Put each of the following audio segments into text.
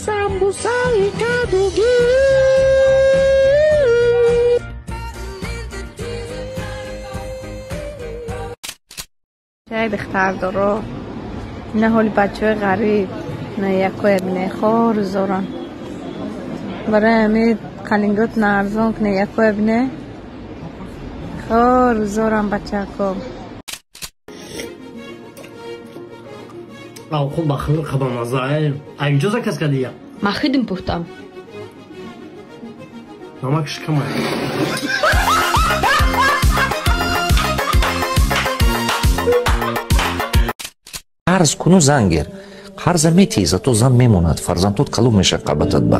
Самбусаи кадугӣ. Чай духтардоро, ина ҳоли бачаҳои ғариб, на якое бине хор зоран. Барои ҳамин қалингот на арзон кне якое бине хор зоран бачако. Ау хуб бахлуқ хабамаза. А инҷо заказ кардия? Ман хидм пухтам. Намакш камай. Қарз куну зан гир. Қарза метиҳӣ, зато зан мемонад, фарзандот калон мешавад қабатат ба.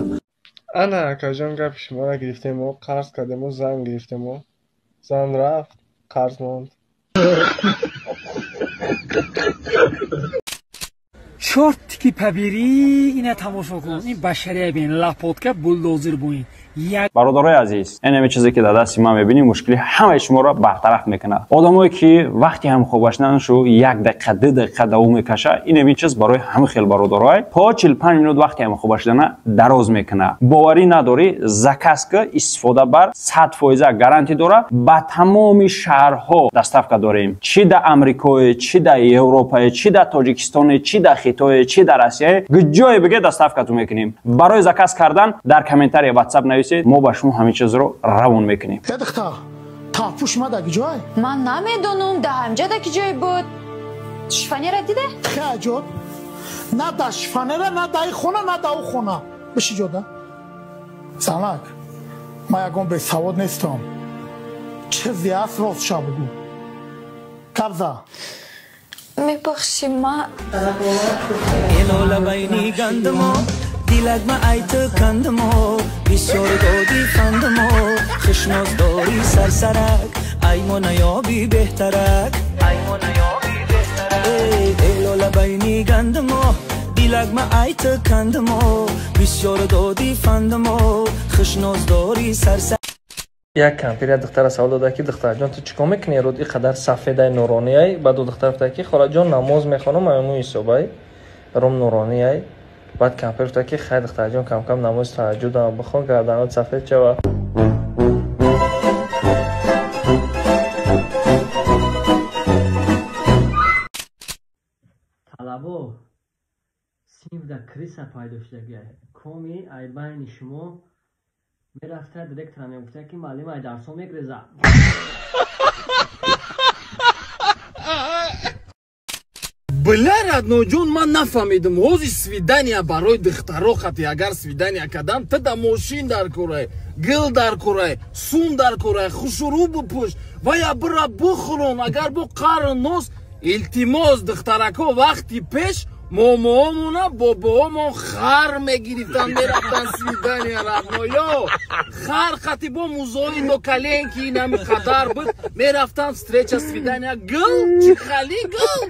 Ана акаҷон, гапи шуморо гирифтему, қарз кардему, зан гирифтему. Зан рафт, қарз монд. Чор тики пабирӣ ина тамошо кун, ин башария бин, лапотка булдозир буин. Бародарои азиз, ин ҳамин чизе ки дар дасти ман мебинӣ, мушкили ҳамаи шуморо бартараф мекунад. Одамое ки вақти ҳамхобашнашу 1 дақиқа, 2 дақиқа давом мекаша, ин ҳамин чиз барои ҳама хел бародарой то 45 минут вақти ҳамхобашдана дароз мекунад. Боварӣ надорӣ, заказка истифода бар 100% гарантӣ дора, ба тамоми шаҳрҳо доставка дорем. Чӣ дар Амрикое, чӣ дар Европае, чӣ дар Тоҷикистоне, чӣ дар Хитое, чӣ дар Россияе, ҷое биге доставкату мекунем. Барои заказ кардан дар комментария WhatsApp нависед, мо ба шумо ҳамин чизро равон мекунем. Э духтар, тафпӯш ма дар ҷой? Ман намедонам, дар ҳамҷа дар ки ҷой буд. Шифонера диде? Хе ҷод. На дар шифонера, на дар хона, на дар ӯ хона. Биши ҷода. Занак, ман ягон бесавод нестам. Чизе аст, ростша бугӯ. Кабза. Мебахши, ма лабайни гандмо дилак ма айт кандмо бисёр доди фандмо хушноз дори сарсарак аймо наёби беҳтарак аймо наёби беҳтарак. Эло лабайни гандмо дилак ма айт кандмо бисёр доди фандмо хушноз дори сарсарак. Як кампир як духтара савол дода ки духтарҷон, ту чӣ кор мекунӣ рӯд ин қадар сафедай нуронияй? Баъд ӯ духтар гуфта ки холаҷон, намоз мехонам, аймӯи ҳисобай рум нуронияй. Баъд кампир гуфта ки хай духтарҷон, кам-кам намози таҳаҷҷудам бихон, гарданот сафед шава. Талабо, синфда криса пайдо шудагиай. Коми ай байни шумо мерафта директора мегуфта ки муаллим ай дарсо мегреза. Бля, родной ҷон, ман нафаҳмидам. Ҳози свидания барои духтаро хати агар свидания кардам, ту да мошин дар курай, гил дар курай, сум дар курай, хушурӯ бипӯш ва я бира бихӯрон, агар бо қарн нос. Илтимос, духтарако, вақти пеш момоомона бобоомон хар мегирифтан, мерафтан свидания, родной ё. Хар хати бо музои до коленки инами қадар буд, мерафтан встреча свидания. Гил чӣ хали гил?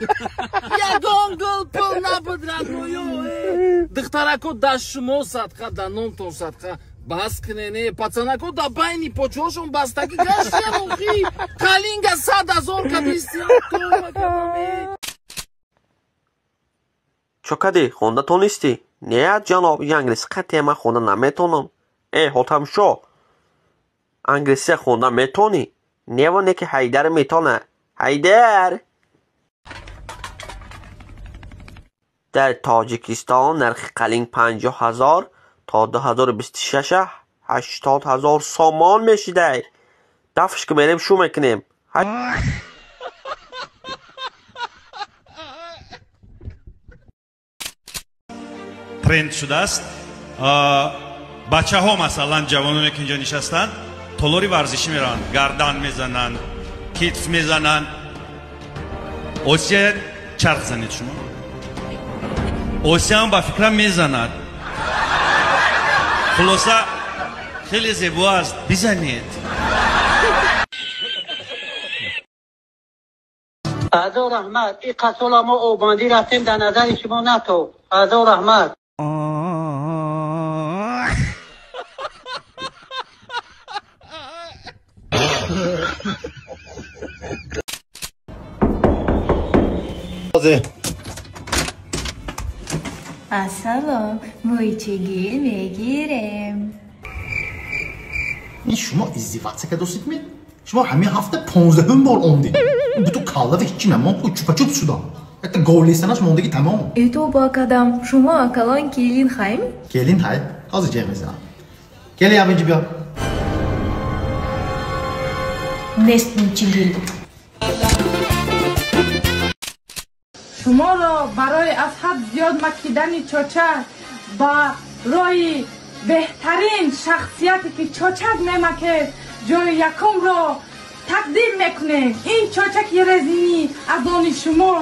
Ягон гил пул набуд, родной ё. Духтарако, да шумо садқа, да номтон садқа, бас кунене. Пацанако да байни почошон бастагӣ гаштиям, охи калинга 100 000 кадистиям. Чо кадӣ, хонда тонистӣ? Не, ҷаноб, англиси қатъия ман хонда наметонам. Э Ҳотамшо, англисия хонда метонӣ? Нева не ки Ҳайдар метона. Ҳайдар, дар Тоҷикистон нархи қалинг 50 000 то 2026 80 000 сомон мешидай. Дафш ки мерем, шу мекунем. Тренд шудааст. Бачаҳо, масалан, ҷавононе ки инҷо нишастанд, толори варзишӣ мераванд, гардан мезананд, китф мезананд. Осия, чарх занед шумо. Осиям ба фикрам мезанад. Хулоса, хеле зебо аст, бизанед. Ҳазор раҳмат, ин қасола мо оббандӣ рафтем, дар назари шумо натоб. Ҳазор раҳмат. Ассалом, мӯйчигил мегирем. Ин шумо издеваться кардосид ме? Шумо ҳамин ҳафта 15 бор омдед. Бутун каллава ҳичи намонд, чупа-чуп шудам. Якта говлесанаш мондаги тамом. Этоба кадам, шумо акалон келин хайм? Келин хай, ҳозир ҷеғ мезанам. Келин ям инҷи биё. Нест мӯйчигил. Шуморо барои аз ҳад зиёд макидани чочак барои беҳтарин шахсияте ки чочак мемакед ҷои якумро тақдим мекунем. Ин чочаки резинӣ аз они шумо.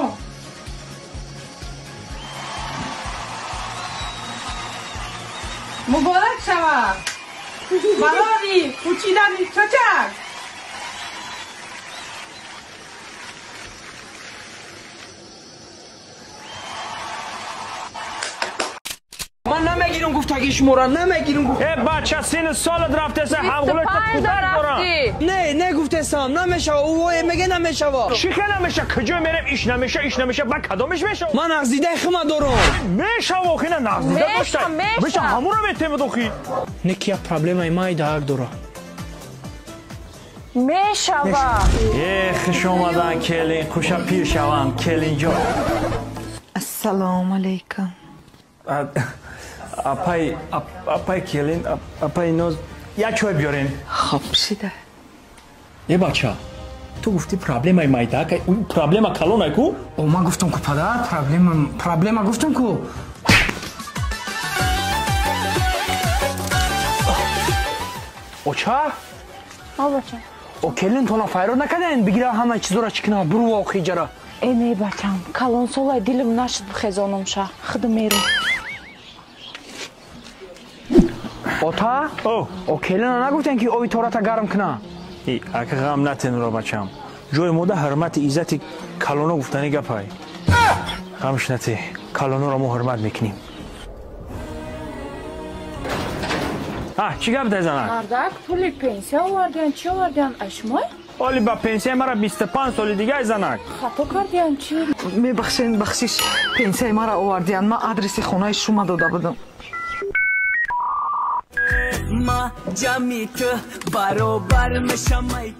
Муборак шавад барои пӯчидани чочак. Ман намегирам гуфтаги шуморо, намегирам. Э бача, сину солат рафтеса, ҳамғулат кӯдак дорам. Не, не гуфтесам, намешава. Ӯ меге намешава. Чӣ хел намеша? Куҷо мерем? Иш намеша, иш намеша, ба кадомиш мешава? Ман нағзидаи хима дорам. Мешава, охи на нағзида дошта. Меша ҳамуро метемад охи. Не ки як проблемаи майдаак дора. Мешава. Э, хуш омадан келин, хуша пир шавам, келинҷон. Ассалому алайкум. Апай, апай келин, апай ноз, як чой биёрем. Хоб шида. Е бача, ту гуфтӣ проблемаи майдака, проблема калонай ку? О, ман гуфтам ку падар, проблема, проблема гуфтам ку. Оча? О, бача. О, келин тона файрод накардаен, бигира ҳамаи чизора чӣ кунам, буру охи ҷара. Э, не бачам, калонсолай дилим нашуд бихезонам ша, худам мерам. Ота? О, келина нагуфтен ки ови тората гарм куна? Ака ғам натенуро бачам. Ҷои мода ҳурмати иззати калоно гуфтани гапай. Ғамш нате, калоноро мо ҳурмат мекунем. Чӣ гап дезанак? Мардак, пули пенсия овардиан, чӣ овардиан, ай шумой? Оли ба пенсияи мара 25 соли дига ай занак. Хато кардиан чӣ? Мебахшен, бахшиш, пенсияи мара овардиан, ман адреси хонаи шума дода будам. Ма ҷамъи ту баробар мешамай.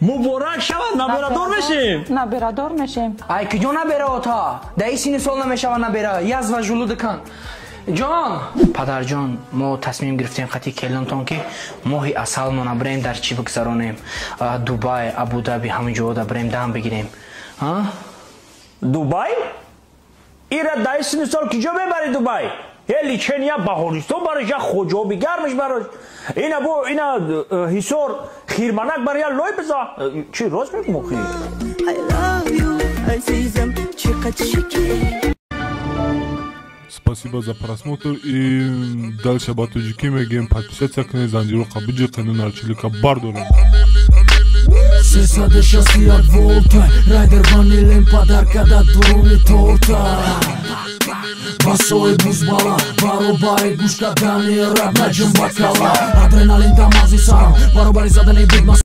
Муборак шавад, наберадор мешем. Наберадор мешем. Ай куҷо набера ота? Дар ин синни сол намешава набера. Язва жулудакан. Ҷон, падарҷон, мо тасмим гирифтем хати келинтон ки моҳи асалмона бирем дар чӣ бигзаронем? Дубай, Абудаби, ҳамин ҷода бирем дам бигирем. Дубай? Ира дар ин синни сол куҷо мебари Дубай? Е личения баҳористон барош, я хоҷоби гармиш барош. Ина бо ина ҳисор хирманак бар я лой биза. Чӣ рост мегӯм охи? Спасибо за просмотр и дальше ба тоҷикӣ мегӯем подписаться кунед, занҷироқа биҷиқену нарчилика бардорем. 361 волта, райдер ванилем подарка да дуруни торта. Басои бузбала, баробари гӯш кардани раб наҷум ба кала. Адреналин дар мағзи сарам, баробари задани бигма.